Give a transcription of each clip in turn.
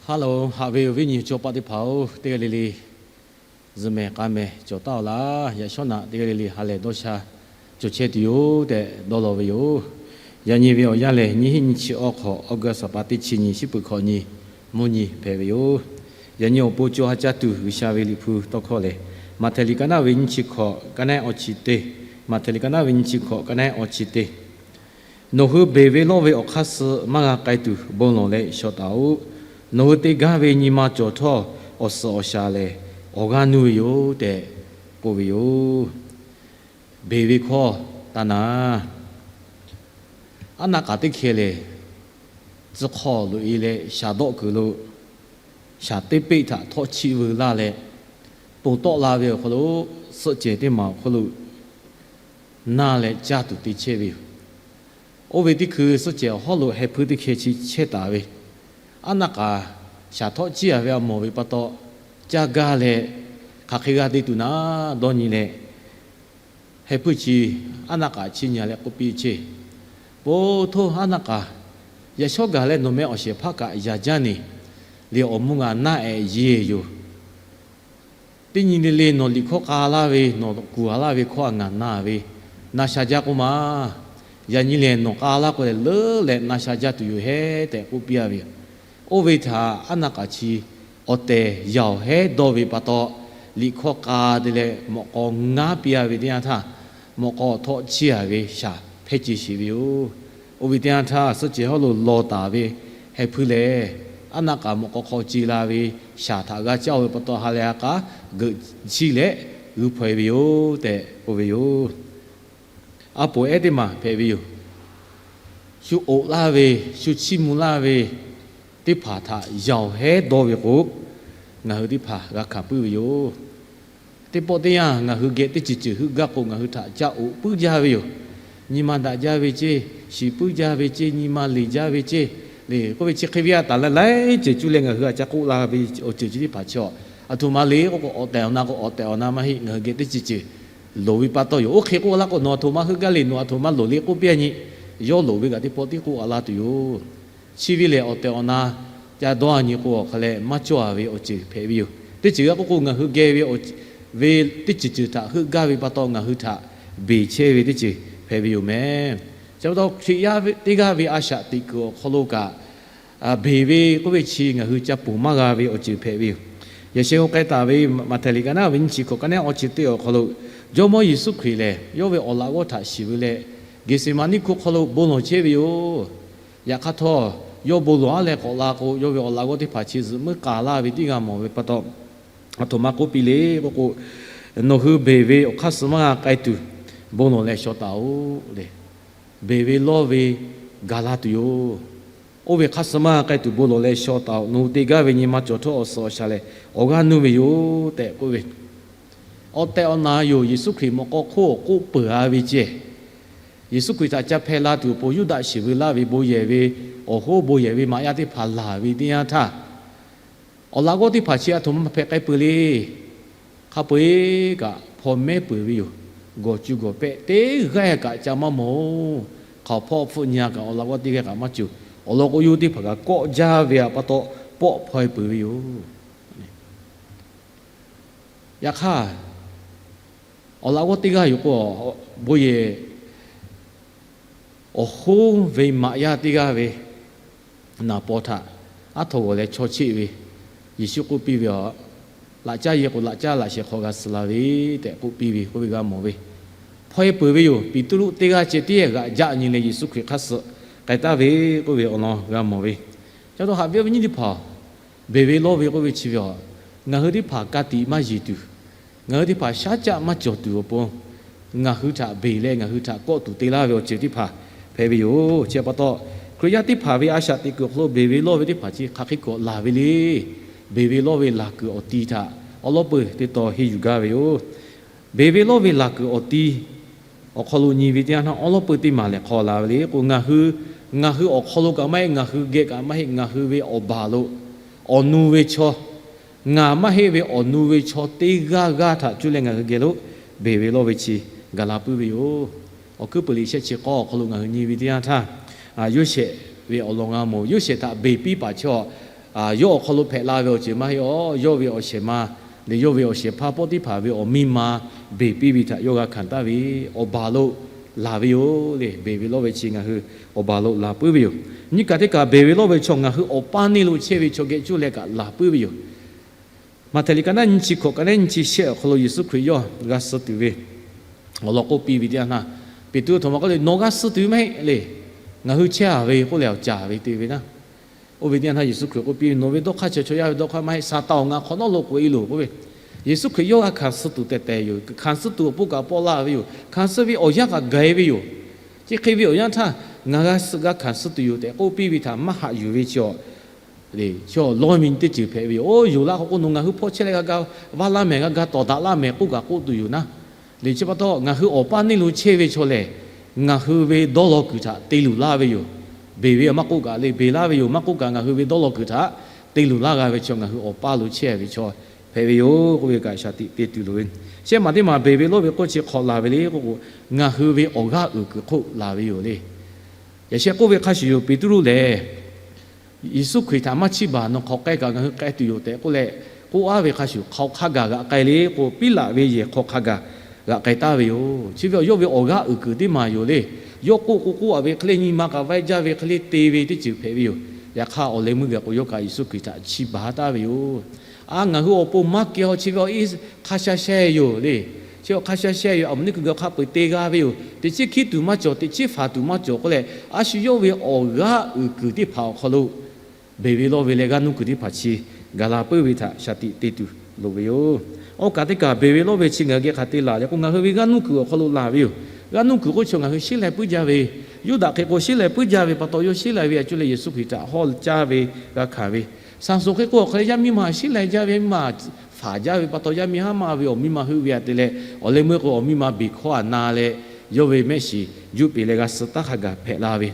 Hello, haꞈ ve awˬ viˉ nyi cawˇ paˆ teˇ hpaˍ-oˬ, teˇ g'aˇ le le zuhꞈ mehˍ k'a mehˍ cawˬ taˉ-oˬ laˇ. Yaꞈ shawˉ naꞈ teˇ g'aˇ le le ha lehˬ dawˇ sha cawˬ chehˇ tuˬ yoˬ tehꞈ dawˇ law ve yoˬ. Yaꞈ nyi ve awˬ yanˇ lehˬ, nyiˇ hinˉ nyiˇ chi awˇ hk'awꞈ August pa teˇ chi nyi, shiˉ peuˬ hkawꞈ nyi, mvuhˇ nyi hpehꞈ ve yoˬ. Yaꞈ nyi awˬ pon co ha caˇ tuˬ G'uiˬsha ve Liꞈ hpu tawˇ hkawˇ lehˬ, Maꞈhtehˍ liꞈ ka naˆ ve nyiˇ chi hkawꞈ ka naˆ awˇ chi teˇ, Maꞈhtehˍ liꞈ ka naˆ ve nyiˇ chi hkawꞈ ka naˆ awˇ chi teˇ Nawˬ hui beˬ ve lawˇ ve awˬ hk'aˇ suh maˇ g'a k'ai tuˬ, bon lawˬ leh shaw taˍ-oꞈ. Nawˬ hui te gaˇ ve nyi ma cawˬ htawˇ, awˬ suhˍ awˬ shaˍ lehˬ, awˬ g'aˇ nuˇ ve yoˬ tehꞈ k'oˆ ve yoˬ. Beˬ ve hkawˇ taˇ na. Aˉ naˆ k'aˍ teˇ hkeh lehˬ, tcuh hk'aw loꞈ-e leh shaˍ dawˆ kuiˬ lo shaˍ teˇ peˆ htaꞈ htawˆ chiˆ veu laˇ leh, ponˬ tawˆ la ve awˬ hk'aw lo, suhˆ cehˬ teˇ maˬ awˬ hk'aw lo naˇ leh caˇ tuˬ te chehˇ ve yoˬ. Oˇ ve teˇ hkui suhˆ cehˬ awˬ hawˉ lo heh hpuiˇ teˇ hkeh chi chehˇ taˍ ve, aˉ naˆ k'aˍ shaˍ htawˆ chiˇ a ve a mawˬ ve pa taw, caˇ gaˇ leh hk'aˬ hk'e g'a te tuˬ naˉ dawˇ nyi leh, heh hpuiˇ chi aˉ naˆ k'aˍ chiˇ nyi leh k'oˆ piˇ chehˇ, Poˬ htoˇ aˉ naˆ k'aˍ, yaꞈ shawˉ gaˬ leh nawˬ meh awˬ shehˍ hpaˇ kaꞈ yaꞈ jaˇ neˬ, liꞈ awˬ mvuhˇ g'a naˆ-ehˍ yeˬ yoˬ. Teˇ nyi le le nawˬ liꞈ hkawˇ k'a laˇ ve, nawˬ kuˬ a laˇ ve hkawˇ a ngaˬ na ve, na sha jaˇ k'oˆ ma. Yaꞈ nyi lehˬ nawˬ k'a laˇ k'o lehˬ leuˉ leh na sha jaˇ tuˬ yoˬ hehˉ tehꞈ k'oˆ piˇ a ve yoˬ. Oˇ ve htaꞈ aˉ naˆ k'aˍ chi awˬ tehˬ yaˬ awˬ hehˉ dawˇ ve pa taw, liꞈ hkawˇ k'a te leh mawꞈ k'aw ngaˉ piˇ a ve teˇ yanˇ htaˇ, mawꞈ k'aw htawˆ chiˇ a ve shaˍ hpehˇ ce sheˍ ve yoˬ. Oˇ ve teˇ yanˇ htaˇ suhˆ cehˬ hawˉ lo law taˍ ve heh hpuiˇ lehˬ, aˉ naˆ k'aˍ mawꞈ k'aw hk'aw ce la ve shaˍ htaꞈ g'a caˇ-o ve pa taw ha leh ha k'a geuꞈ chiˇ leh g'uiˇ hpaw e ve yoˬ tehꞈ k'oˆ ve yoˬ. A poˍ ehˉ teˇ maˬ hpehꞈ ve yoˬ. Shu oꞈ laˇ ve, shu chiˇ mvuh laˇ ve teˇ hpaˍ htaꞈ yaˬ awˬ hehˉ dawˇ ve k'o, ngaˬ hui teˇ hpaˍ g'a hkanˍ puiˉ ve yoˬ. Teˇ pawˆ teˇ yanˇ ngaˬ hui geh teˇ ceuˬ ceuˬ heuˆ gaˇ k'o, ngaˬ hui htaꞈ ca oꞈ puiˉ jaˇ ve yoˬ. Nyi ma daꞈ jaˇ ve ceˇ, shiˍ puiˉ jaˇ ve ceˇ, nyi ma leˬ jaˇ ve ceˇ, le k'oˆ ve chi hk'e ve a taˍ leh laiˉ ceuˬ cuˇ leh ngaˬ hui a ca k'oˆ la ve awˬ ceuˬ chi teˇ hpaˍ chi, aˬ htoꞈ ma le k'oˆ k'o, awˬ tehˬ awˬ na k'o awˬ tehˬ awˬ na maˇ heˆ, ngaˬ hui geh teˇ ceuˬ ceuˬ loˍ ve pa taw yoˬ. Oˇ hk'e k'oˆ laˇ k'o, nawˬ aˬ htoꞈ ma heuˆ gaˇ le, nawˬ aˬ htoꞈ ma loˍ le k'oˆ piˇ a nyi, yawˇ loˍ ve kaꞈ teˇ pawˆ tiˉ k'oˆ a laˇ tuˬ yoˬ. Chi ve lehˬ, awˬ tehˬ awˬ na ca dawˇ a nyi k'o, awˬ hk'a leh maˇ cawˇ a ve awˬ ceuˬ hpehꞈ ve yoˬ. Teˇ ceuˬ g'a k'oˆ k'o, ngaˬ hui geh ve ve teˇ ceuˬ ceuˬ htaꞈ heuˆ gaˇ ve pa taw, ngaˬ hui htaꞈ beˬ chehˇ ve teˇ ceuˬ hpehꞈ ve yoˬ mehˍ. Chi pa taw, Hkriꞈ yaˇ teˇ g'aˇ ve a shaꞈ teꞈ kuiˬ awˬ hk'aw lo kaꞈ, beˬ ve k'oˆ ve chi ngaˬ hui ca ponˬ maˇ g'a ve awˬ ceuˬ hpehꞈ ve yoˬ. Yaꞈ sheh k'o k'ai taˍ ve Maꞈhtehˍ liꞈ ka naˆ ve nyiˇ chi hkawꞈ ka naˆ awˇ chi teˇ awˬ hk'aw lo, Jawˇmawˇ Yeˍsuˆ Hkriꞈ lehˬ, yawˇ ve awˬ laꞈ g'awˇ htaꞈ shiˍ ve leh, Geˍseˍmaˍniˆ hkuˆ hk'aw lo bon lawˬ chehˇ ve yoˬ. Yaꞈ hk'aˇ htawˇ, yawˇ bon lawˬ a leh k'awꞈ la k'o, yawˇ ve awˬ laꞈ g'awˇ teˇ hpaˍ chi zuhꞈ muiˉ k'a laˇ ve tiˉ g'a mawˬ ve pa taw, aˬ htoꞈ ma k'oˆ piˇ le k'oˆ k'o, Nawˬ hui beˬ ve awˬ hk'aˇ suh maˇ g'a k'ai tuˬ, bon lawˬ leh shaw taˍ-oꞈ le. Beˬ ve lawˇ ve gaˬ la tuˬ yoˬ. Oˇ ve hk'aˇ suh maˇ g'a k'ai tuˬ bon lawˬ leh shaw taˍ-oꞈ. Nawˬ hui te gaˇ ve nyi ma cawˬ htawˇ awˬ suhˍ awˬ shaˍ lehˬ, awˬ g'aˇ nuˇ ve yoˬ tehꞈ k'oˆ ve, awˬ tehˬ awˬ na yoˬ. Yeˍsuˆ Hkriꞈ mawꞈ k'aw hk'oˆ awˬ k'oˆ peuˬ a ve ceh, Yeˍsuˆ Hkriꞈ htaꞈ ca hpeh la tuˬ awˬ pon Yuˇdaꞈ shiˍ veu laˇ ve bon yehˬ ve awˬ hoˉ bon yehˬ ve maꞈ yaˇ teˇ hpaˍ laˬ ve teˇ yanˇ htaˇ, awˬ laꞈ g'awˇ teˇ hpaˍ chi aˬ htoꞈ ma hpehꞈ k'ai peuˬ le. Hk'a peu-eˬ kaꞈ hpaw mehˉ peuˬ ve yoˬ. Gawˬ cu gawˬ pehˆ teˇ g'aˇ kaꞈ ca maˇ mawˬ-oˬ. Hk'aˬ hpawˇ hpfuhˆ nyi a kaꞈ awˬ laꞈ g'awˇ teˇ g'aˇ kaꞈ maˇ cawˬ. Awˬ lawn k'o, yawˇ teˇ hpaˍ kaꞈ kawˆ jaˇ ve pa taw, pawˆ hpaw e peuˬ ve yoˬ. Yaꞈ hk'aˇ, awˬ laꞈ g'awˇ teˇ g'aˇ yoˬ k'o, bon yehˬ awˬ hoˉ ve maꞈ yaˇ teˇ g'aˇ ve naˍ paw htaꞈ aˉ htaw g'awˬ leh chaw cheˆ ve, Yeˍsuˆ k'oˆ piˇ ve, Laꞈ caˉ yehˬ k'o laꞈ caˉ laꞈ shehˍ hk'aw g'a suh la ve tehꞈ k'oˆ piˇ ve k'oˆ ve g'a mawˬ ve. Hpaw e peuˬ ve yoˬ. Peˍtruˆ teˇ g'aˇ ceh tiˉ g'aꞈ jaˆ nyi leh Yeˍsuˆ Hkriꞈ hk'aˇ suh k'ai taˍ ve k'oˆ ve awˬ lawn g'a mawˬ ve. Ca taw haꞈ ve awˬ viˉ nyi teˇ hpaˍ, beˬ ve lawˇ ve k'oˆ ve chi ve, ngaˬ hui teˇ hpaˍ ka tiꞈ maˇ yeˬ tuˬ, ngaˬ hui teˇ hpaˍ shaˉ caˆ maˇ cawˬ tuˬ awˬ pon, ngaˬ hui htaꞈ beˬ leh ngaˬ hui htaꞈ kawˆ tuˬ te laˇ ve awˬ ceuˬ teˇ hpaˍ hpehꞈ ve yoˬ. Chi pa taw, Hkriꞈ yaˇ teˇ hpaˍ ve a shaꞈ teꞈ kuiˬ awˬ hk'aw lo beˬ ve lawˇ ve teˇ hpaˍ chi hk'aˬ hk'e k'awꞈ laˬ ve le. Beˬ ve lawˇ ve laˬ kuiˬ awˬ ti htaꞈ awˉ lawˉ peuˬ teˇ taw henˇ yuˬ gaˇ ve yoˬ. Beˬ ve lawˇ ve laˬ kuiˬ awˬ ti awˬ hk'aw lo nyi ve teˇ yanˇ htaˇ, awˉ lawˉ peuˬ teˇ maˬ lehˬ hk'aw la ve le k'o, ngaˬ hui, ngaˬ hui awˬ hk'aw lo kaꞈ maˇ heˆ, ngaˬ hui geh kaꞈ maˇ heˆ, ngaˬ hui ve awˬ baˬ lo awˬ nu ve chaw, ngaˬ maˇ heˆ ve awˬ nu ve chaw teˇ g'aˇ g'aˇ htaꞈ cuˇ leh ngaˬ hui geh lo beˬ ve lawˇ ve chi gaˬ la puiˉ ve yoˬ. Awˬ hkuiˉ peuˬ liꞈ shehˆ chi k'awˇ awˬ hk'aw lo ngaˬ hui nyi ve teˇ yanˇ htaˇ, Yoˇsehꞈ ve awˬ lawn g'a mawˬ. Yoˇsehꞈ htaꞈ beˬ piˇ paˍ chaw yawˇ awˬ hk'aw lo hpehꞈ la ve awˬ ceuˬ maˇ heˆ awˬ. Yawˇ ve awˬ shehˍ ma le, yawˇ ve awˬ shehˍ hpaˇ Pawˇtiˆhpaˍ ve awˬ miˇ ma beˬ piˇ ve htaꞈ yawˇ g'a hkanˍ taˍ ve, awˬ baˬ lo laˬ ve yoˬ le. Beˬ ve lawˇ ve chi ngaˬ hui awˬ baˬ lo laˬ puiˉ ve yoˬ. Nyiˇ kaꞈ teˇ kaꞈ beˬ ve lawˇ ve chaw ngaˬ hui awˬ paˇ neˇ lo chehˇ ve chaw geh cuˇ leh kaꞈ laˬ puiˉ ve yoˬ. Maꞈhtehˍ liꞈ ka naˉ nyiˇ chi hkawꞈ ka naˉ nyiˇ chi shehˆ awˬ hk'aw lo Yeˍsuˆ Hkriꞈ yawˇ g'a suh tuˬ ve awˬ lawn k'oˆ piˇ ve teˇ yanˇ htaˇ, Peˍtruˆ aˬ htoꞈ ma k'oˆ le, Nawˬ g'a suh tuˬ ve maˇ heˆ le. Ngaˬ hui chehˇ a ve k'oˆ leh awˬ caˍ ve te ve naˉ. Oˇ ve teˇ yanˇ htaˇ Yeˍsuˆ Hkriꞈ k'oˆ piˇ ve, Nawˬ ve dawˇ hk'aˇ chi chaw yaˇ ve dawˇ hk'aˇ maˇ heˆ. Saˍtanˍ awˬ ngaˬ hk'awꞈ nawˉ lo k'oꞈ e loˬ k'oˆ ve, Yeˍsuˆ Hkriꞈ yawˇ g'a hkanˍ suh tuˬ tehˬ tehˬ yoˬ. Hkanˍ suh tuˬ awˬ pon kaꞈ paw la ve yoˬ. Hkanˍ suh ve awˬ yanˇ kaꞈ gaˬ e ve yoˬ. Chi hk'e ve awˬ yanˇ htaˇ, Ngaˬ g'a suh g'a hkanˍ suh tuˬ yoˬ tehꞈ k'oˆ piˇ ve htaꞈ maˇ haꞈ yuˬ ve chi awˬ le, chaw lawˇ ve nyi teˇ ceuˬ hpehꞈ ve yoˬ. Oˇ, yonˍ laˇ k'o k'o, nawˬ ngaˬ hui hpawˇ chehˇ leh g'a ga vaˇ laˇ mehˍ, g'a ga tawˍ daꞈ laˇ mehˍ k'oˆ kaꞈ k'oˆ tuˬ yoˬ naˉ. Le chi pa taw, ngaˬ hui awˬ paˇ neˇ lo chehˇ ve chaw lehˬ, ngaˬ hui ve dawˇ law kuiˬ htaꞈ te luˬ laˇ ve yoˬ. Beˬ ve maˇ k'oˆ kaꞈ le, beˬ laˇ ve yoˬ maˇ k'oˆ kaꞈ, ngaˬ hui ve dawˇ law kuiˬ htaꞈ te luˬ laˇ g'a ve chaw ngaˬ hui awˬ paˇ lo chehˇ ve chaw hpehꞈ ve yoˬ k'oˆ ve kaꞈ shaˍ tiꞈ te tuˬ loˍ ve. Shehˆ maˬ teˇ maˬ beˬ ve lawˇ ve k'oˆ chi hk'awꞈ laˬ ve le k'oˆ k'o, ngaˬ hui ve awˬ g'aˇ uiˍ kuiˬ hk'oˆ laˬ ve yoˬ le. Yaꞈ sheh k'oˆ ve hk'a shuˍ yoˬ, Peˍtruˆ lehˬ Yeˍsuˆ Hkriꞈ htaꞈ maˇ chiˇ baˬ, nawˬ hk'aw k'ai kaꞈ ngaˬ hui k'ai tuˬ yoˬ tehꞈ k'oˆ leh, k'oˆ aˉ ve hk'a shuˍ hk'aw hk'a gaˬ g'aꞈ k'ai le k'o, Piˉlaꞈ ve yehˬ hk'aw hk'a gaˬ g'aꞈ k'ai taˍ ve yoˬ. Chi ve awˬ yawˇ ve awˬ g'aˇ uiˍ kuiˬ teˇ maˬ yoˬ le. Yawˇ k'oˆ k'o k'oˆ a ve hk'e le, nyi ma kaꞈ vaiˇ jaˇ ve hk'e le te ve teˇ ceuˬ hpehꞈ ve yoˬ. Yaꞈ hk'aˇ, awˬ leh meuˇ geh k'o yawˇ kaꞈ Yeˍsuˆ Hkriꞈ htaꞈ chiˇ baˬ taˍ ve yoˬ. A, ngaˬ hui awˬ pon maˇ keh a, chi ve awˬ iˉ hk'a sha sheh yoˬ le. Chi awˬ hk'a sha sheh yoˬ. Aˬ miˍ neˇ kuiˬ geh awˬ hk'a peu-eˬ te g'a ve yoˬ. Teꞈ chiˉ hkiˉ tuˬ maˇ cawˬ, teꞈ chiˉ faˍ tuˬ maˇ cawˬ k'oˆ leh, a shu yawˇ ve awˬ g'aˇ uiˍ kuiˬ teˇ hpaˍ awˬ hk'aw lo beˬ ve lawˇ ve leh g'aˇ nuˇ kuiˬ teˇ hpaˍ chi gaˬ la puiˉ ve htaꞈ shaˍ tiꞈ te tuˬ loˍ ve yoˬ. Awˬ kaꞈ teˇ kaꞈ beˬ ve lawˇ ve chi ngaˬ hui geh hk'aˬ te laˬ le k'o, ngaˬ hui ve g'aˇ nuˇ kuiˬ awˬ hk'aw lo laˬ ve yoˬ. G'aˇ nuˇ kuiˬ k'oˆ chaw ngaˬ hui sheˉ laiˬ puiˉ jaˇ ve, Yuˇdaꞈ hk'e k'o sheˉ laiˬ puiˉ jaˇ ve pa taw, yawˇ sheˉ laiˬ ve a cuˇ leh Yeˍsuˆ Hkriꞈ htaꞈ hawˇ caˇ ve g'a hkanˍ ve, Saˍsonˍ hk'e k'o awˬ hk'aw leh yaˇ miˇ ma sheˉ laiˬ jaˇ ve, miˇ ma faˍ jaˇ ve pa taw, yaˇ miˇ haˉ maˇ ve awˬ miˇ ma heuˆ ve htaꞈ te leh, awˬ leh meuˇ k'o awˬ miˇ ma beˬ hkawˇ a na leh, yawˇ ve mehˆ shiˍ juˆ peꞈ leh g'a suh taˉ hk'a gaˬ hpehꞈ la ve.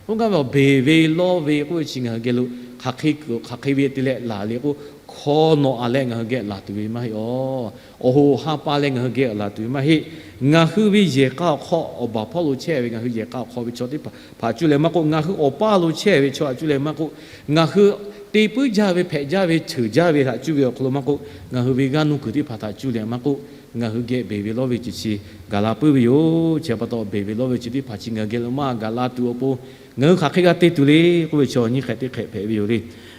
Oˇ gaˇ ve awˬ beˬ ve lawˇ ve k'oˆ ve chi ngaˬ hui geh lo hk'aˬ hk'e kuiˬ hk'aˬ hk'e ve te leh laˬ le k'o, hkawˇ nawꞈ a leh ngaˬ hui geh laˬ tuˬ ve maˇ heˆ awˬ. Awˬ hoꞈ ha pa leh ngaˬ hui geh laˬ tuˬ ve maˇ heˆ. Ngaˬ hui ve yehˬ k'a awˬ hk'aw awˬ baˬ hpawˇ lo chehˇ ve ngaˬ hui yehˬ k'a awˬ hk'aw ve chaw teˇ hpaˍ htaꞈ cuˇ leh maˇ k'oˆ, ngaˬ hui awˬ paˇ lo chehˇ ve chaw htaꞈ cuˇ leh maˇ k'oˆ, ngaˬ hui te puiˉ jaˇ ve, hpehꞈ jaˇ ve, ceuˬ jaˇ ve htaꞈ cuˇ ve awˬ hk'aw lo maˇ k'oˆ, ngaˬ hui ve g'aˇ nuˇ kuiˬ teˇ hpaˍ htaꞈ cuˇ leh maˇ k'oˆ, ngaˬ hui geh beˬ ve lawˇ ve ceuˬ chi gaˬ la puiˉ ve yoˬ. Chi pa taw, beˬ ve lawˇ ve chi teˇ hpaˍ chi ngaˬ hui geh lo maˇ gaˬ la tuˬ awˬ pon, ngaˬ hui hk'aˬ hk'e g'a te tuˬ le k'oˆ ve chaw nyiˇ hk'e teˇ hk'e hpehꞈ ve yoˬ le.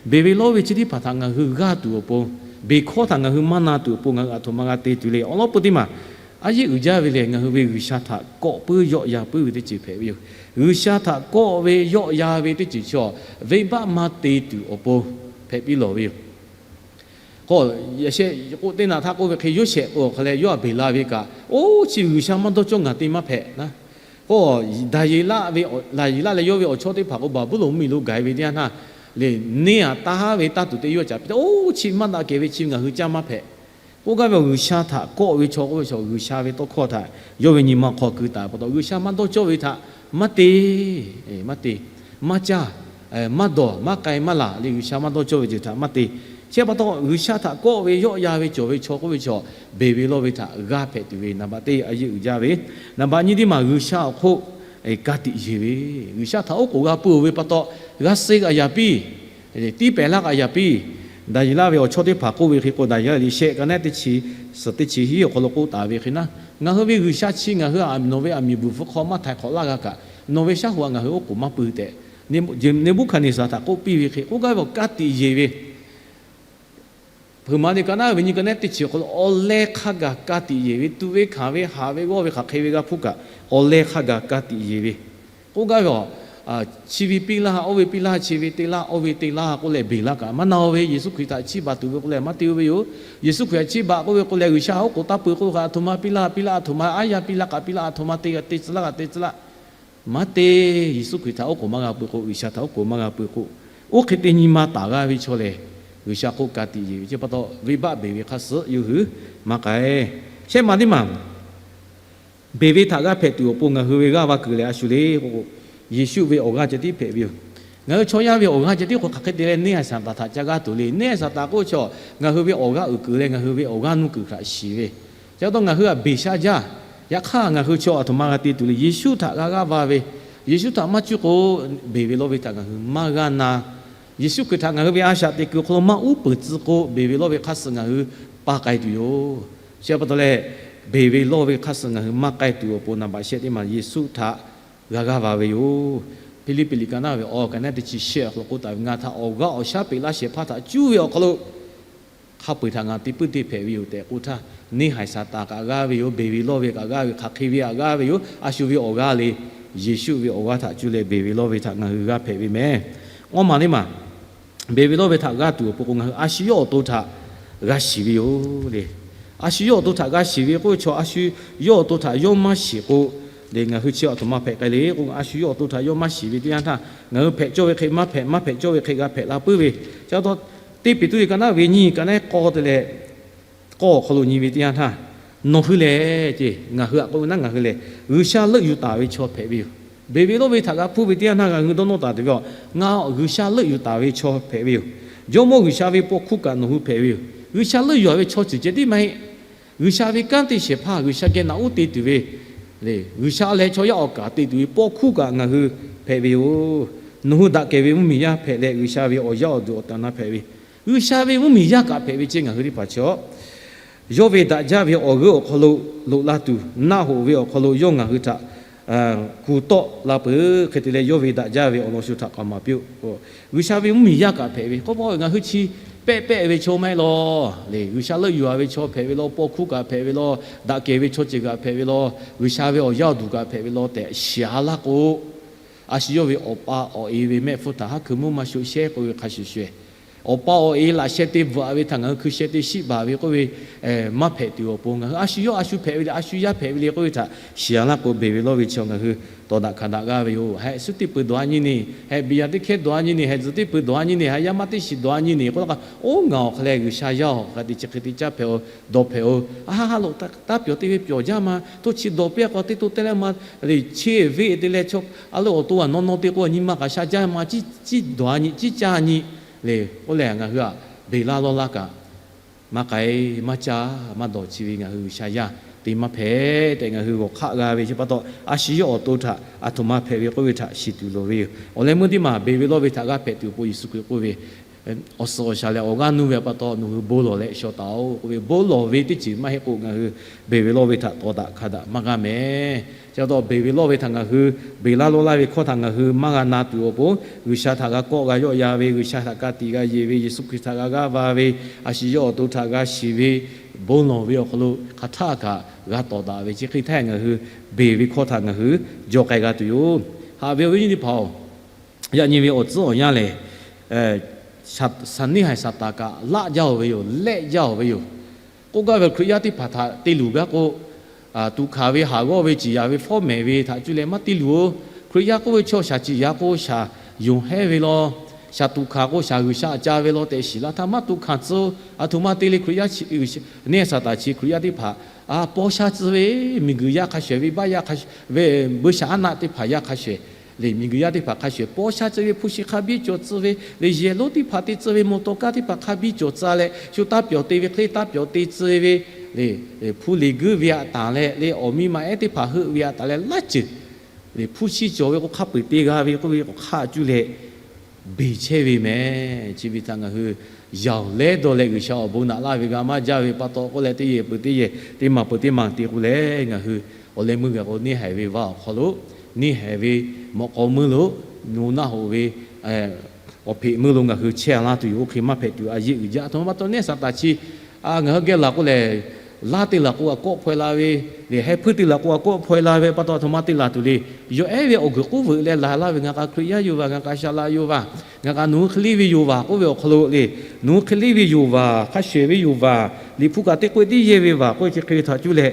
Beˬ ve lawˇ ve chi teˇ hpaˍ htaꞈ ngaˬ hui g'aˇ tuˬ awˬ pon, beˬ hkawˇ htaꞈ ngaˬ hui maˇ na tuˬ awˬ pon ngaˬ hui aˬ htoꞈ ma g'a te tuˬ le. Awˬ lawn peu teˇ maˬ a yeˇ uiˍ jaˇ ve lehˬ, ngaˬ hui ve G'uiˬsha htaꞈ kawˆ puiˉ yawˆ yan puiˉ ve teˇ ceuˬ hpehꞈ ve yoˬ. G'uiˬsha htaꞈ kawˆ ve yawˆ yan ve teˇ ceuˬ chaw venˇbaˆ maˇ te tuˬ awˬ pon hpehꞈ piˇ lawˬ ve yoˬ. K'o, yaꞈ sheh k'oˆ teˇ naꞈ htaˇ k'oˆ ve hk'e, Yoˇsehꞈ k'o awˬ hk'aw leh yawˇ a beˬ la ve kaꞈ, oˇ chi G'uiˬsha maˇ dawˇ cawˇ ngaˬ te maˇ hpehꞈ naˉ. K'o, Daˍyeˍlaˆ ve, Daˍyeˍlaˆ leh yawˇ ve awˬ chawˇ teˇ hpaˍ k'o Baˍbuˍlonˍ miˬ lo gaˬ e ve teˇ yanˇ htaˇ le, neˇ a taˇ ve taˇ tuˬ te yawˇ caꞈ piˇ te, oˇ chi maˇ daꞈ kehˬ ve chi ngaˬ hui caˇ maˇ hpehꞈ. K'oˆ gaˇ ve awˬ G'uiˬsha htaꞈ kawˆ ve chaw k'oˆ ve chaw, G'uiˬsha ve tawˇ hkawˇ htaꞈ yawˇ ve nyi ma hk'aw keu taˍ pa taw, G'uiˬsha maˇ dawˇ cawˇ ve htaꞈ maˇ te, maˇ te, maˇ caˇ, maˇ dawˬ, maˇ k'ai, maˇ laˬ le. G'uiˬsha maˇ dawˇ cawˇ ve ceuˬ htaꞈ maˇ te. Chi pa taw, G'uiˬsha htaꞈ kawˆ ve yawˆ yan ve cawˬ ve chaw k'oˆ ve chaw, beˬ ve lawˇ ve htaꞈ g'aˇ hpehꞈ tuˬ ve naˍ baꞈ teˇ a yeˇ uiˍ jaˇ ve, naˍ baꞈ nyiˇ teˇ maˬ G'uiˬsha awˬ hk'oˆ ka tiꞈ yeˬ ve, G'uiˬsha htaꞈ oˉ k'oˍ g'a pui ve pa taw, g'a suh kaꞈ yaꞈ piˇ, tiˇ pehˍ laˇ kaꞈ yaꞈ piˇ. Daˍyeˍlaˆ ve awˬ chawˇ teˇ hpaˍ k'oˆ ve hk'e k'o, Daˍyeˍlaˆ liꞈ shehˆ ka naˉ teˇ chi suhˍ teˇ chi hiˉ awˬ hk'aw lo k'oˆ taˍ ve hk'e naˉ, ngaˬ hui ve G'uiˬsha chi ngaˬ hui nawˬ ve aˬ miˍ bvuhˬ hpfuh hk'aw maˇ htaiˍ hk'awꞈ laˇ g'a kaꞈ, nawˬ ve shaˉ hoꞈ htaꞈ ngaˬ hui oˉ k'oˍ maˇ pui tehꞈ, Neˍbuˆhkaˍneˍsaˍ htaꞈ k'oˆ piˇ ve hk'e, k'oˆ gaˇ ve awˬ ka tiꞈ yeˬ ve, Hpeuꞈ maˍ liꞈ ka naˉ ve nyi ka naˉ teˇ chi awˬ hk'aw lo awˬ leh hk'a gaˬ ka tiꞈ yeˬ ve, tuꞈ ve hkanˍ ve haꞈ ve g'awˇ ve hk'aˬ hk'e ve g'a hpuˇ kaꞈ, awˬ leh hk'a gaˬ ka tiꞈ yeˬ ve. K'oˆ gaˇ ve awˬ, chi ve piˇ laˇ, oˇ ve piˇ laˇ, chi ve te laˇ, oˇ ve te laˇ k'oˆ leh beˬ laˇ kaꞈ maˇ na-o ve. Yeˍsuˆ Hkriꞈ htaꞈ chiˇ baˬ tuˬ ve k'oˆ leh maˇ te-o ve yoˬ. Yeˍsuˆ Hkriꞈ htaꞈ chiˇ baˬ k'oˆ ve k'o leh G'uiˬsha oˉ k'oˍ taˇ pui k'oˆ ve kaꞈ, aˬ htoꞈ ma piˇ laˇ, piˇ laˇ, aˬ htoꞈ ma aˉ yaˇ piˇ laˇ kaꞈ piˇ laˇ, aˬ htoꞈ ma te g'a te tcuh laˇ kaꞈ te tcuh laˇ. Maˇ te. Yeˍsuˆ Hkriꞈ htaꞈ oˉ k'oˍ maˇ g'a pui k'o, G'uiˬsha htaꞈ oˉ k'oˍ maˇ g'a pui k'o, oˇ hk'e te nyi ma taˍ g'a ve chaw lehˬ, G'uiˬsha hk'oˆ ka tiꞈ yeˬ ve chi pa taw, venˇbaˆ beˬ ve hk'a suhˉ yawˇ hui maˇ k'ai. Shehˆ maˬ teˇ maˬ beˬ ve htaꞈ g'aˇ hpehꞈ tuˬ awˬ pon ngaˬ hui ve g'aˇ va kuiˬ lehˬ a shu le k'o, Yeˍsuˆ ve awˬ g'aˇ ceh tiˉ hpehꞈ ve yoˬ. Ngaˬ hui chaw yaˇ ve awˬ g'aˇ ceh tiˉ k'o hk'aˬ hk'e te leh neˇ a shaˍ taˍ htaꞈ ca g'aˇ tuˬ le. Neˇ a shaˍ taˍ k'oˆ ve chaw, ngaˬ hui ve awˬ g'aˇ uiˍ kuiˬ leh ngaˬ hui ve awˬ g'aˇ nuˇ kuiˬ htaꞈ shiˍ ve, chi pa taw ngaˬ hui htaꞈ beˬ sha jaˇ. Yaꞈ hk'aˇ ngaˬ hui chaw aˬ htoꞈ ma g'a te tuˬ le. Yeˍsuˆ htaꞈ g'a g'aˇ va ve, Yeˍsuˆ htaꞈ maˇ cuˇ k'o, beˬ ve lawˇ ve htaꞈ ngaˬ hui maˇ g'aˇ na Yeˍsuˆ Hkriꞈ htaꞈ ngaˬ hui ve a shaꞈ teꞈ kuiˬ awˬ hk'aw lo maˇ uˉ peunˍ tcuh k'o, beˬ ve lawˇ ve hk'aˇ suh ngaˬ hui paˇ k'ai tuˬ yoˬ. Chi pa taw leh, beˬ ve lawˇ ve hk'aˇ suh ngaˬ hui maˇ k'ai tuˬ awˬ pon, naˍ baꞈ shehˆ teˇ maˬ Yeˍsuˆ htaꞈ g'a g'aˇ va ve yoˬ. Hpiˇliˇpiˆ liꞈ ka naˉ ve awˬ ka naˉ teˇ chi shehˆ awˬ hk'aw lo k'oˆ taˍ ve, Ngaˬ htaꞈ awˬ g'aˇ awˬ shaˉ peꞈ laˇ shehˍ hpaˇ htaꞈ cuˇ ve awˬ hk'aw lo hk'a peu-eˬ htaꞈ ngaˬ teˇ puiˉ teˇ hpehꞈ ve yoˬ tehꞈ k'oˆ htaˇ, neˇ haiˬ Saˍtanˍ kaꞈ g'aˇ ve yoˬ, beˬ ve lawˇ ve kaꞈ g'aˇ ve, hk'aˬ hk'e ve kaꞈ g'aˇ ve yoˬ. A shu ve awˬ g'aˇ le, Yeˍsuˆ ve awˬ g'aˇ htaꞈ cuˇ leh beˬ ve lawˇ ve htaꞈ ngaˬ hui g'a hpehꞈ ve mehˍ. Awˇ maˬ teˇ maˬ, beˬ ve lawˇ ve htaꞈ g'aˇ tuˬ awˬ pon k'o, ngaˬ hui a shu yawˇ awˬ to htaꞈ g'a shiˍ ve yoˬ le. A shu yawˇ awˬ to htaꞈ g'a shiˍ ve k'oˆ ve chaw, a shu yawˇ awˬ to htaꞈ yawˇ maˇ shiˍ k'o le, ngaˬ hui chi a htoꞈ ma hpehꞈ k'ai le k'o, a shu yawˇ awˬ to htaꞈ yawˇ maˇ shiˍ ve teˇ yanˇ htaˇ, ngaˬ hui hpehꞈ cawˇ ve hk'e maˇ hpehꞈ, maˇ hpehꞈ cawˇ ve hk'e g'a hpehꞈ la puiˉ ve. Chi pa taw, teˇ Peˍtruˆ liꞈ ka naˉ ve nyiˇ ka naˉ k'awˇ te leh k'awˇ awˬ hk'aw lo nyi ve teˇ yanˇ htaˇ, nawˬ hui lehˬ ce, ngaˬ hui aꞈ k'oˆ ve naˉ, ngaˬ hui lehˬ G'uiˬsha leuˆ yuˬ taˍ ve chaw hpehꞈ ve yoˬ. Beˬ ve lawˇ ve htaꞈ g'a hpuˇ ve teˇ yanˇ htaˇ ngaˬ hui dawˇ nawˇ taˍ tuˬ ve a, ngaˬ G'uiˬsha leuˆ yuˬ taˍ ve chaw hpehꞈ ve yoˬ. Jawˇmawˇ G'uiˬsha ve paw hkuˇ kaꞈ nawˬ hui hpehꞈ ve yoˬ. G'uiˬsha leuˆ yuˬ ve chaw ceuˬ ceh tiˉ maˇ heˆ. G'uiˬsha ve kanˉ te shehˍ hpaˇ, G'uiˬsha geh naꞈ uˉ te tuˬ ve le, G'uiˬsha leh chaw yaˇ awˬ kaˍ te tuˬ ve paw hkuˇ kaꞈ ngaˬ hui hpehꞈ ve yoˬ. Nawˬ hui daꞈ kehˬ ve mvuhˇmiˬ yaˇ hpehꞈ leh, G'uiˬsha ve awˬ yaˇ awˬ duˬ awˬ tehˬ awˬ na hpehꞈ ve, G'uiˬsha ve mvuhˇmiˬ yaˇ kaꞈ hpehꞈ ve ceh ngaˬ hui teˇ hpaˍ chaw yawˇ ve daꞈ jaˇ ve awˬ g'euˆ awˬ hk'aw lo loꞈ la tuˬ, naˆ hoꞈ ve awˬ hk'aw lo yawˇ ngaˬ hui htaꞈ kuˬ tawˆ la peuˬ. Hk'e te leh, yawˇ ve daꞈ jaˇ ve awˬ lawn shu htaꞈ k'aoˍ maˍ piˇ-oˆ. G'uiˬsha ve mvuhˇmiˬ yaˇ kaꞈ hpehꞈ ve k'oˆ pa, ngaˬ hui chi pehˆ pehˆ ve chaw maˇ heˆ law le. G'uiˬsha leuˆ yuˬ-a ve chaw hpehꞈ ve law, paw hkuˇ kaꞈ hpehꞈ ve law, daꞈ kehˬ ve chaw ceuˬ kaꞈ hpehꞈ ve law, G'uiˬsha ve awˬ yaˇ awˬ duˬ kaꞈ hpehꞈ ve law tehꞈ shiˍ-a laˇ k'o, a shu yawˇ ve awˬ pa awˬ e ve mehˆ hpfuhˇ htaꞈ haˉ hkui mvuhˇ maˇ shoˆ shehˉ k'oˆ ve hk'a shuˍ shuˍ, awˬ pa awˬ e laꞈ sheh te bvuhꞈ-a ve htaꞈ ngaˬ hui hkui sheh te shiˆ baˬ ve k'oˆ ve, maˇ hpehꞈ tuˬ awˬ pon ngaˬ hui a shu yawˇ a shu hpehꞈ ve le, a shu yaˇ hpehꞈ ve le k'oˆ ve htaꞈ shiˍ-a laˇ k'o, beˬ ve lawˇ ve chaw ngaˬ hui tawˍ daꞈ hkanˍ daꞈ g'aˇ ve yoˬ. Heˆ suhˉ teˇ peuˬ dawˬ-a nyi ni, heˆ biˇ yaˇ teˇ hkehˇ dawˬ-a nyi ni, heˆ tzuhˬ teˇ peuˬ dawˬ-a nyi ni, haꞈ yaˇ maˇ teˇ shiˍ dawˬ-a nyi ni k'oˆ la k'o, oˇ ngaˬ awˬ hk'a lehˬ G'uiˬsha yaˇ-oˬ, hk'a te chi hk'e te caˇ hpehꞈ-oˬ, dawˬ hpehꞈ-oˬ, a ha ha lo taˇ pyawˬ te ve pyawˬ jaˇ ma, toˇ chi dawˬ piˇ-a k'o teˇ to te leh ma le, cheˇ ve te leh chaw a leuˆ awˬ to a nawˇ nawˇ te k'o nyi ma kaꞈ sha jaˇ ma, ciˉ dawˬ-a nyi, ciˉ caˇ nyi le k'oˆ leh, ngaˬ hui-a beˬ laˇ lawˇ laˇ kaꞈ maˇ k'ai, maˇ caˇ maˇ dawˬ, chi ve ngaˬ hui G'uiˬsha yaˇ te maˇ hpehꞈ tehꞈ ngaˬ hui g'awˬ hk'aˆ g'a ve chi pa taw, a shu yawˇ awˬ to htaꞈ a htoꞈ ma hpehꞈ ve k'oˆ ve htaꞈ shiˍ tuˬ loˍ ve yoˬ. Awˬ leh meuˇ teˇ maˬ beˬ ve lawˇ ve htaꞈ g'a hpehꞈ tuˬ awˬ pon Yeˍsuˆ Hkriꞈ k'oˆ ve, awˬ suhˍ awˬ shaˍ lehˬ awˬ g'aˇ nuˇ ve pa taw nawˬ hui bon lawˬ leh shaw taˍ-oˬ k'oˆ ve, bon lawˬ ve teˇ ceuˬ maˇ heˆ k'o ngaˬ hui beˬ ve lawˇ ve htaꞈ tawˍ daꞈ hkanˍ daꞈ maˇ g'a mehˍ. Chi pa taw beˬ ve lawˇ ve htaꞈ ngaˬ hui beˬ laˇ lawˇ laˇ ve hkawˇ htaꞈ ngaˬ hui maˇ g'a na tuˬ awˬ pon, G'uiˬsha htaꞈ g'a kawˆ g'a yawˆ yan ve, G'uiˬsha htaꞈ ka tiꞈ g'a yeˬ ve, Yeˍsuˆ Hkriꞈ htaꞈ g'a g'aˇ va ve, a shu yawˇ awˬ to htaꞈ g'a shiˍ ve, bon lawˬ ve awˬ hk'aw lo hk'aˬ htaˆ kaꞈ g'a tawˍ daꞈ ve, chi hk'e htaˇ ngaˬ hui beˬ ve hkawˇ htaꞈ ngaˬ hui jaw k'ai g'a tuˬ yoˬ. Haꞈ ve awˬ viˉ nyi teˇ hpaˍ-oˬ, yaꞈ nyi ve awˬ tcuhˉ awˬ yanˇ lehˬ, saˍneˇhaiˬ Saˍtanˍ kaꞈ laˆ jaˇ-oˬ ve yoˬ, lehˆ jaˇ-oˬ ve yoˬ. K'oˆ gaˇ ve Hkriꞈ yaˇ teˇ hpaˍ htaꞈ te luˬ gaˇ k'o, tuꞈ hkanˍ ve, haˍ g'awˇ ve, ciˍ yanˍ ve, fawˉ mehˍ ve htaꞈ cuˇ leh maˇ te luˬ-oˬ. Hkriꞈ yaˇ k'oˆ ve chaw shaˍ ciˍ yanˍ k'o shaˍ yonˍ hehnˇ ve law, shaˍ tuꞈ hkanˍ k'o shaˍ G'uiˬsha aꞈ ca ve law tehꞈ shiˍ laˇ htaˇ maˇ tuꞈ hkanˍ tcuh-oˬ. A htoꞈ ma te le Hkriꞈ yaˇ chi, neˇ Saˍtanˍ chi Hkriꞈ yaˇ teˇ hpaˍ paw sha tcuh ve, miˬguiˬ yaˇ hk'a shuˍ ve, baˆ yaˇ hk'a shuˍ ve, buiˇshaˆaˉnaˆ teˇ hpaˍ yaˇ hk'a shuˍ le, miˬguiˬ yaˇ teˇ hpaˍ hk'a shuˍ paw sha tcuh ve, hpu shi hk'a biˇ cawˬ tcuh ve le, yehˬ lonˉ teˇ hpaˍ te tcuh ve, mawˬ tawˍ kaˇ teˇ hpaˍ hk'a biˇ cawˬ tcuh leh, shu taˇ pyawˬ te ve hk'e taˇ pyawˬ te tcuh ve le, hpu leˬ guiˇ ve aꞈ taˍ leh le, awˬ miˇ ma ehˉ teˇ hpaˍ heuˆ ve aꞈ taˍ leh laˇ ceuˬ le, hpu shi cawˬ ve k'o hk'a peu-eˬ te g'a ve k'oˆ ve k'o hk'a cuˇ leh beˬ chehˇ ve mehˍ. Chi ve htaꞈ ngaˬ hui yaoˬ lehˉ dawˇ leh G'uiˬsha awˬ bon naꞈ laˇ ve g'a maˇ jaˇ ve pa taw k'oˆ leh, teˇ yehˬ peuˬ teˇ yehˬ, teˇ maˬ peuˬ teˇ maˬ te k'o leh ngaˬ hui awˬ leh meuˇ g'a k'o, neˇhaiˬ ve vaˇ awˬ hk'aw lo, neˇhaiˬ ve mawꞈ k'aw meuˇ lo, nawˬ naˆ hoꞈ ve awˬ hpeꞈ meuˇ lo ngaˬ hui chehˇ laˇ tuˬ yoˬ. Oˇ hk'e maˇ hpehꞈ tuˬ a yeˆ uiˍ jaˇ. A htoꞈ ma pa taw neˇ Saˍtanˍ chi ngaˬ hui geh laˬ k'o lehˬ, laˇ te laˬ k'o a kawˆ hpaw e la ve le, heh hpuiˇ te laˬ k'o a kawˆ hpaw e la ve pa taw a htoꞈ ma te laˬ tuˬ le. Yawˬ ehˉ ve awˬ guiˬ k'oˆ veuꞈ leh laˬ laˇ ve, ngaˬ k'a Hkriꞈ yaˇ yoˬ vaˬ, ngaˬ k'a shaˍ laꞈ yoˬ vaˬ, ngaˬ k'a nawˬ hui hk'e leˇ ve yoˬ vaˬ k'oˆ ve awˬ hk'aw lo le, nawˬ hui hk'e leˇ ve yoˬ vaˬ, hk'a shuˍ ve yoˬ vaˬ, Liꞈ hpu kaꞈ teˇ k'oˆ teˇ yehˬ ve vaˬ k'oˆ ve chi hk'e ve htaꞈ cuˇ leh,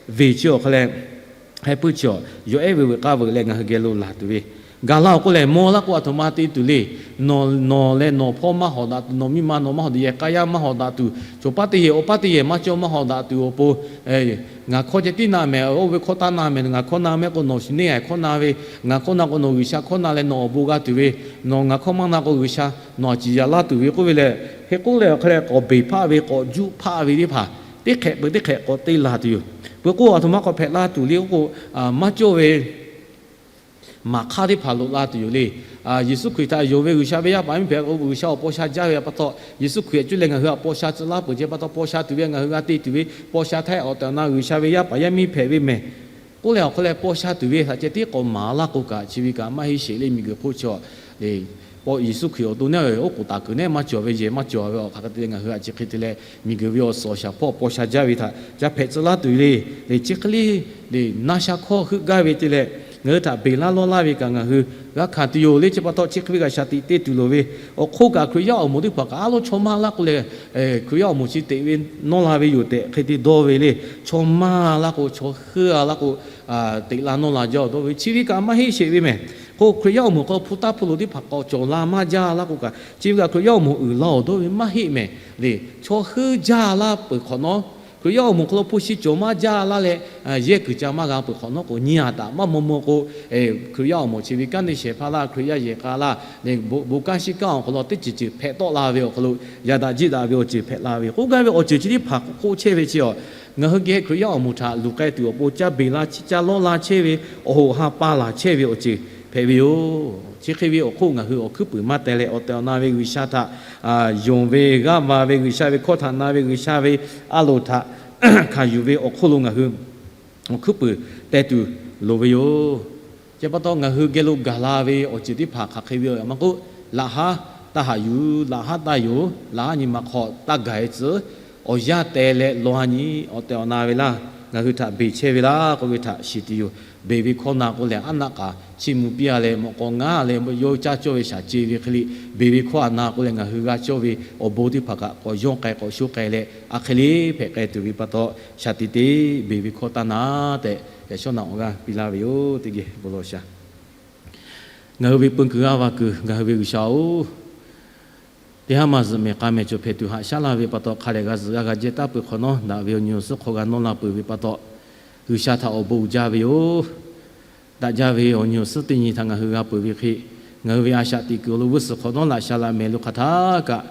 veˬ chi awˬ hk'a leh heh puiˇ chi awˬ yawˬ ehˉ ve veuꞈ k'aˇ veuꞈ leh ngaˬ hui geh lo laˬ tuˬ ve, gaˬ la awˬ k'o lehˬ maw laˇ k'o a htoꞈ ma te tuˬ le. Nawˬ, nawˬ leh nawˬ hpawˇ maˇ hawꞈ daꞈ tuˬ, nawˬ miˇ ma nawˬ maˇ hawꞈ daꞈ, yehˬ k'a yaˇ maˇ hawꞈ daꞈ tuˬ, cawˬ paˉ teˇ yehˬ awˬ paˉ teˇ yehˬ maˇ cawˇ maˇ hawꞈ daꞈ tuˬ awˬ pon, ngaˬ hkawˇ ceh tiˉ na mehˍ, oˇ ve hkawˇ taˇ na mehˍ, ngaˬ hkawˇ na mehˍ k'o nawˬ shu neˇhaiˬ hkawˇ na ve, ngaˬ hkawˇ na k'o nawˬ G'uiˬsha hkawˇ na leh nawˬ awˬ bon g'a tuˬ ve, nawˬ ngaˬ hkawˇ maˇ na k'o G'uiˬsha nawˬ aꞈ ciˍ yaꞈ laˇ tuˬ ve k'oˆ ve lehˬ, hk'e k'oˆ leh awˬ hk'a leh k'awꞈ beˬ hpaˆ ve, k'awꞈ juˆ hpaˆ ve teˇ hpaˍ, teˇ hk'ehꞈ peuˬ teˇ hk'ehꞈ k'awꞈ te laˬ tuˬ yoˬ. Peuˬ k'o a htoꞈ ma k'awꞈ hpehꞈ la tuˬ le k'oˆ k'o, maˇ cawˇ ve maˍ hk'aˇ teˇ hpaˍ loꞈ la tuˬ yoˬ le. Yeˍsuˆ Hkriꞈ htaꞈ yonˍ ve G'uiˬsha ve yaˇ paˍ yaˇ miˇ hpehꞈ k'o, G'uiˬsha awˬ paw sha jaˇ ve pa taw, Yeˍsuˆ Hkriꞈ cuˇ leh ngaˬ hui htaꞈ paw sha tcuh laˇ peuˬ ce pa taw, paw sha tuˬ ve ngaˬ hui g'a te tuˬ ve paw sha htaˇ, awˬ tehˬ awˬ na G'uiˬsha ve yaˇ paˍ yaˇ miˇ hpehꞈ ve mehˬ k'oˆ leh, awˬ hk'aw leh paw sha tuˬ ve htaꞈ ceh tiˉ k'awꞈ maˍ laˇ k'o kaꞈ, chi ve kaꞈ maˇ heˆ sheˍ le. Miˬguiˬ hk'oˆ chaw le, Yeˍsuˆ Hkriꞈ awˬ to neˉ oˉ k'oˍ taˍ kuiˬ neˉ maˇ cawˬ ve yehˬ maˇ cawˬ ve awˬ hk'aˬ hk'e te leh, ngaˬ hui htaꞈ chi hk'e te leh miˬguiˬ ve awˬ suhˍ awˬ shaˍ hpawˇ paw sha jaˇ ve htaꞈ ca hpehꞈ tcuh laˇ tuˬ le. Le chi hk'e le, le na sha hkawˇ heuˆ gaˇ ve te leh, ngaˬ hui htaꞈ beˬ laˇ lawˇ laˇ ve kaꞈ ngaˬ hui g'a hkanˍ tuˬ yoˬ le. Chi pa taw chi hk'e ve kaꞈ shaˍ tiꞈ te tuˬ loˍ ve, awˬ hk'oˆ kaꞈ Hkriꞈ yaˇ awˬ moˍ teˇ hpaˍ kaꞈ aˉ lawˉ chaw maˇ laˇ k'oˆ leh, Hkriꞈ yaˇ awˬ moˍ chi teꞈ ve nawˇ la ve yoˬ tehꞈ hk'e te dawˇ ve le. Chaw maˇ laˇ k'o, chaw heuˆ a laˇ k'o, teꞈ la nawˇ la jaˇ dawˇ ve, chi ve kaꞈ maˇ heˆ sheˍ ve mehˬ. K'o Hkriꞈ yaˇ awˬ moˍ hk'aw lo hpu taˇ hpu loˍ teˇ hpaˍ k'awꞈ cawˬ la maˇ jaˇ laˇ k'o kaꞈ, chi ve kaꞈ Hkriꞈ yaˇ awˬ moˍ uiˍ la awˬ dawˇ ve maˇ heˆ mehˬ le. Chaw heuˆ jaˇ laˇ peuˬ hk'awꞈ nawˉ, Hkriꞈ yaˇ awˬ moˍ hk'aw lo hpu shi cawˬ maˇ jaˇ laˇ leh, yehˇ kuiˬ ca maˇ g'a peuˬ hk'awꞈ nawˉ k'o, nyi a taꞈ maˇ maw maw k'o, Hkriꞈ yaˇ awˬ moˍ chi ve kanˉ te shehˍ hpaˇ laˇ, Hkriꞈ yaˇ yehˬ k'a laˇ, bon kanˉ shiˉ kanˉ awˬ hk'aw lo teˇ ceuˬ ceuˬ hpehꞈ tawˆ la ve awˬ hk'aw lo, yaꞈ daꞈ jiˆ daꞈ ve awˬ ceuˬ hpehꞈ la ve yoˬ. K'oˆ gaˇ ve awˬ ceuˬ chi teˇ hpaˍ k'oˆ chehˇ ve chi awˬ, ngaˬ hui geh Hkriꞈ yaˇ awˬ moˍ htaꞈ luˬ k'ai tuˬ awˬ pon caˇ beˬ la chi caˇ lawˇ la chehˇ ve, awˬ hoꞈ ha pa laˬ chehˇ ve awˬ ceuˬ hpehꞈ ve yoˬ. Chi hk'e ve awˬ hk'oˆ ngaˬ hui awˬ hkuiˉ puiˍ maˇ teh leh, awˬ tehˬ awˬ na ve G'uiˬsha htaꞈ yonˍ ve, g'aˇ va ve, G'uiˬsha ve hkawˇ htaꞈ na ve, G'uiˬsha ve a loˍ htaꞈ hkanˍ yuˬ ve awˬ hk'oˆ lo ngaˬ hui awˬ hkuiˉ puiˍ teh tuˬ loˍ ve yoˬ. Chi pa taw ngaˬ hui geh lo gaˬ la ve awˬ ceuˬ teˇ hpaˍ hk'aˬ hk'e ve awˬ maˇ k'oˆ, laꞈ haˉ taˇ haꞈ yuˬ, laꞈ haˉ taˇ yonˍ, laꞈ haˉ nyi ma hk'aw taˇ gaˬ e tcuh, awˬ yanˇ teh leh law ha nyi, awˬ tehˬ awˬ na ve laˇ, ngaˬ hui htaꞈ beˬ chehˇ ve laˇ k'oˆ ve htaꞈ shiˍ tuˬ yoˬ. Beˬ ve hkawˇ na k'oˆ leh, aˉ naˆ k'aꞈ chiˇ mvuh piˇ a leh, mawꞈ k'aw ngaˉ leh, yawˇ caˇ cawˇ ve shaˍ ce ve hk'e le, beˬ ve hkawˇ a na k'oˆ leh ngaˬ hui g'a cawˇ ve awˬ bon teˇ hpaˍ kaꞈ k'awꞈ yawˇ k'ai k'awꞈ sho k'ai leh, a hk'e le hpehꞈ k'ai tuˬ ve pa taw, shaˍ tiꞈ te beˬ ve hkawˇ taˇ na tehꞈ, yaꞈ shawˉ naꞈ awˬ g'aˇ piˇ laˇ ve yoˬ. Teˇ geh bon lawˬ shaˍ. Ngaˬ hui ve peu kuiˬ g'aˇ va kuiˬ ngaˬ hui ve G'uiˬsha-oˬ, teˇ haˉ maˇ zuhꞈ mehˍ k'a mehˍ cawˬ hpehꞈ tuˬ haꞈ shaˉ laˇ ve pa taw, hk'a dehꞈ g'a zuhꞈ g'a g'a jehˇ taˉ peuˬ hk'awꞈ nawˉ, daꞈ ve awˬ nyi awˬ suhˉ hk'aw g'a nawˇ la peuˬ ve pa taw, G'uiˬsha htaꞈ awˬ bon uiˍ jaˇ ve yoˬ. Daꞈ jaˇ ve awˬ nyi awˬ suhˉ teˇ nyi htaꞈ ngaˬ hui g'a peuˬ ve hk'e, ngaˬ hui ve a shaꞈ teꞈ kuiˬ awˬ lo g'uˇ suhˍ hk'awꞈ nawˉ laꞈ sha laꞈ mehˍ lo hk'aˬ htaˇ kaꞈ,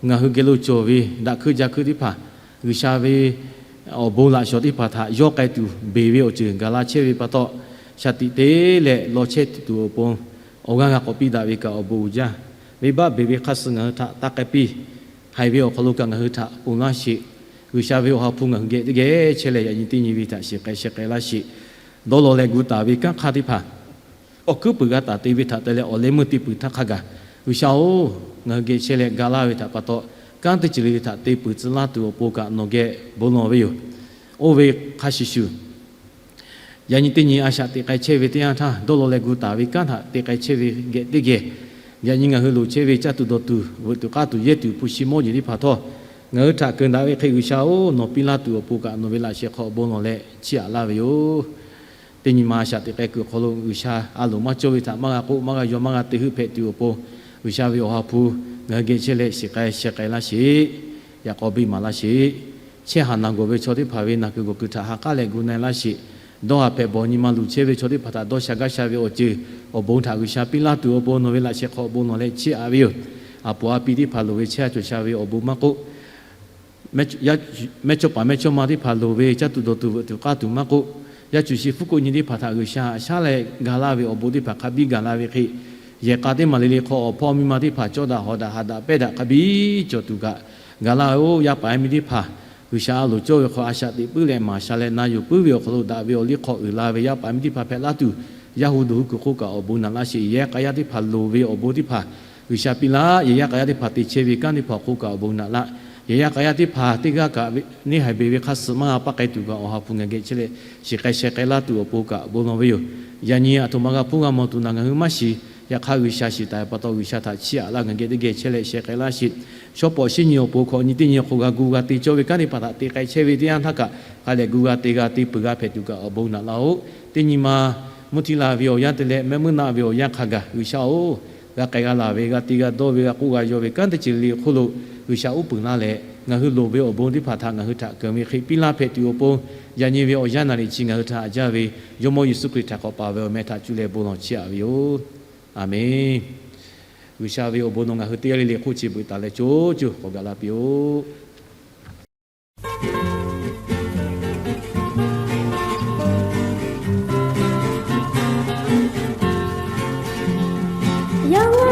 ngaˬ hui geh lo cawˬ ve daꞈ hkuiˇ ja hkuiˇ teˇ hpaˍ, G'uiˬsha ve awˬ bon laꞈ shawˍ teˇ hpaˍ htaꞈ yawˇ k'ai tuˬ beˬ ve awˬ ceuˬ gaˬ la chehˇ ve pa taw, shaˍ tiꞈ te leh law chehˇ tuˬ awˬ pon awˬ g'aˇ g'a k'awꞈ piˇ daꞈ ve kaꞈ awˬ bon uiˍ jaˇ. Venˇbaˆ beˬ ve hk'a suh ngaˬ hui htaꞈ taˇ k'ai piˇ. Haiˬ ve awˬ hk'aw lo kaꞈ ngaˬ hui htaꞈ ponˬ laˇ sheˍ. G'uiˬsha ve awˬ ha hpu ngaˬ hui geh teˇ geh chehˇ leh, yaꞈ nyi teˇ nyi ve htaꞈ shiˍ k'ai sheh k'ai laˇ sheˍ. Dawˇ law leh gu taˍ ve kanˉ hk'aˇ teˇ hpaˍ, awˬ hkuiˉ puiˍ g'a taˍ te ve htaꞈ te leh awˬ leh meuˇ te puiˍ htaˇ hk'a gaˬ, G'uiˬsha-oˬ, ngaˬ hui geh chehˇ leh ga laˇ ve htaꞈ pa taw, kanˉ teˇ ceuˬ le le htaꞈ te puiˍ tcuh laˇ tuˬ awˬ pon kaꞈ nawˬ geh bon lawˬ ve yoˬ. Oˇ ve hk'a shuˍ shuˍ, yaꞈ nyi teˇ nyi a shaꞈ teꞈ k'ai chehˇ ve teˇ yanˇ htaˇ, dawˇ law leh gu taˍ ve kanˉ htaꞈ te k'ai chehˇ ve geh teˇ geh, yaꞈ nyi ngaˬ hui loˍ chehˇ ve caˇ tuˬ dawˬ tuˬ veuꞈ tuˬ k'aˇ tuˬ yehˇ tuˬ hpu shi mawˇ jeˬ teˇ hpaˍ htawˇ, ngaˬ hui htaꞈ keunˍ daꞈ ve hk'e G'uiˬsha-oˬ, nawˬ piˇ laˇ tuˬ awˬ pon kaꞈ nawˬ ve laꞈ sheh hk'aw awˬ bon lawˬ leh chiˇ aꞈ laˇ ve yoˬ. Teˇ nyi ma a shaꞈ teꞈ k'ai kuiˬ awˬ hk'aw lo G'uiˬsha a loˍ maˇ cawˇ ve htaꞈ maˇ g'a k'oˆ, maˇ g'a yaw, maˇ g'a te heuˆ hpehꞈ tuˬ awˬ pon, G'uiˬsha ve awˬ ha hpu ngaˬ hui geh chehˇ leh shiˍ k'ai sheh k'ai laˇ sheˍ. Yaꞈ k'aw biˇ maˍ laˇ sheˍ. Chehˇ haˍ naˬ gawˬ ve chaw teˇ hpaˍ ve naˬ kuiˬ gawˬ kuiˬ htaꞈ ha k'aˉ leh gu na e laˇ sheˍ. Dawˇ haˍ hpehꞈ bawˬ nyi ma luˬ chehˇ ve chaw teˇ hpaˍ htaꞈ dawˇ sha gaˇ sha ve awˬ ceuˬ awˬ bon htaꞈ G'uiˬsha piˇ laˇ tuˬ awˬ pon nawˬ ve laꞈ sheh hk'aw awˬ bon lawˬ leh chiˇ aꞈ ve yoˬ. A poˍ a pi teˇ hpaˍ loˍ ve chehˇ a cawˬ sha ve awˬ bon maˇ k'oˆ, mehˇchawˇpaˍ mehˇchawˇma teˇ hpaˍ loˍ ve caˇ tuˬ dawˬ tuˬ veuꞈ tuˬ k'aˇ tuˬ maˇ k'oˆ, yaˇ cuˬ shi hpfuhˇ k'oˆ nyi teˇ hpaˍ htaꞈ G'uiˬsha haꞈ shaˉ leh ga laˇ ve awˬ bon teˇ hpaˍ hk'a biˇ gaˬ la ve hk'e, yehˬ k'a teˇ maˬ le le hk'aw awˬ hpawˇ miˇ ma teˇ hpaˍ cawˇ daꞈ hawˍ daꞈ haꞈ daꞈ pehˇ daꞈ hk'a biˇ cawˬ tuˬ kaꞈ, ga laˇ ve oˇ yaˇ paˍ yaˇ miˇ teˇ hpaˍ G'uiˬsha a loˍ cawˇ ve hk'aw a shaꞈ teꞈ puiˉ leh maˍ sha leh na yuˬ puiˉ ve awˬ hk'aw lo daꞈ ve awˬ liˇ hk'aw uiˍ la ve yaˇ paˍ miˇ teˇ hpaˍ hpehꞈ laˇ tuˬ, yaˇ hu duˬ hu kuiˬ hk'oˆ kaꞈ awˬ bon naꞈ laˇ sheˍ. Yehˬ yaˇ k'a yaˇ teˇ hpaˍ loˍ ve awˬ bon teˇ hpaˍ G'uiˬsha piˇ laˇ. Yehˬ yaˇ k'a yaˇ teˇ hpaˍ te chehˇ ve kanˉ teˇ hpaˍ awˬ hk'oˆ kaꞈ awˬ bon naꞈ laˇ. Yehˬ yaˇ k'a yaˇ teˇ hpaˍ teˇ g'aˇ kaꞈ neˇ haiˬ beˬ ve hk'a suh maˇ g'a paˇ k'ai tuˬ kaꞈ awˬ ha hpu ngaˬ geh chehˇ leh shiˍ k'ai sheh k'ai laˇ tuˬ awˬ pon kaꞈ bon lawˬ ve yoˬ. Yaꞈ nyi aˬ htoꞈ ma g'a hpuˇ g'a mawˬ tuˬ naˬ ngaˬ hui maˇ shiˍ. Yaꞈ hk'aˇ G'uiˬsha shiˍ taˍ ve pa taw G'uiˬsha htaꞈ chiˇ aꞈ laˇ, ngaˬ geh teˇ geh chehˇ leh sheh k'ai laˇ sheˍ. Shawˉ pawˍ shinˉ nyi awˬ pon hkawꞈ nyi teˇ nyi hk'aw g'a gu g'a te cawˇ ve kanˉ teˇ hpaˍ htaꞈ te k'ai chehˇ ve teˇ yanˇ htaˇ kaꞈ, k'a lehˬ gu g'a te g'a te peuˬ g'a hpehꞈ tuˬ kaꞈ awˬ bon naꞈ laˇ-oˬ. Teˇ nyi ma mvuhˇ htiˇ la ve awˬ yanˇ te leh mehˆ muiˉ naˆ ve awˬ yanˇ hk'a gaˬ G'uiˬsha-oˬ, g'a k'ai g'a laˬ ve, g'a te g'a dawˇ ve, g'a k'oˆ g'a yaw ve kanˉ teˇ ceuˬ le le hk'oˆ lo G'uiˬsha uˉ peunˍ laˇ leh, ngaˬ hui loˍ ve awˬ bon teˇ hpaˍ htaꞈ ngaˬ hui htaꞈ keunˍ ve hk'e piˇ laˇ hpehꞈ tuˬ awˬ pon, yaꞈ nyi ve awˬ yanˇ naˍ riˍ chi ngaˬ hui htaꞈ haꞈ jaˇ ve Jawˇmawˇ Yeˍsuˆ Hkriꞈ htaꞈ k'awꞈ paˍ ve awˬ meh htaꞈ cuˇ leh bon lawˬ chiˇ aꞈ ve yoˬ. Aˬmenˍ. G'uiˬsha ve awˬ bon nawˬ ngaˬ hui teˇ g'aˇ le le hk'oˆ chi beuꞈ taˍ leh co co k'awꞈ gaˬ la piˇ-oˆ. Yaˇ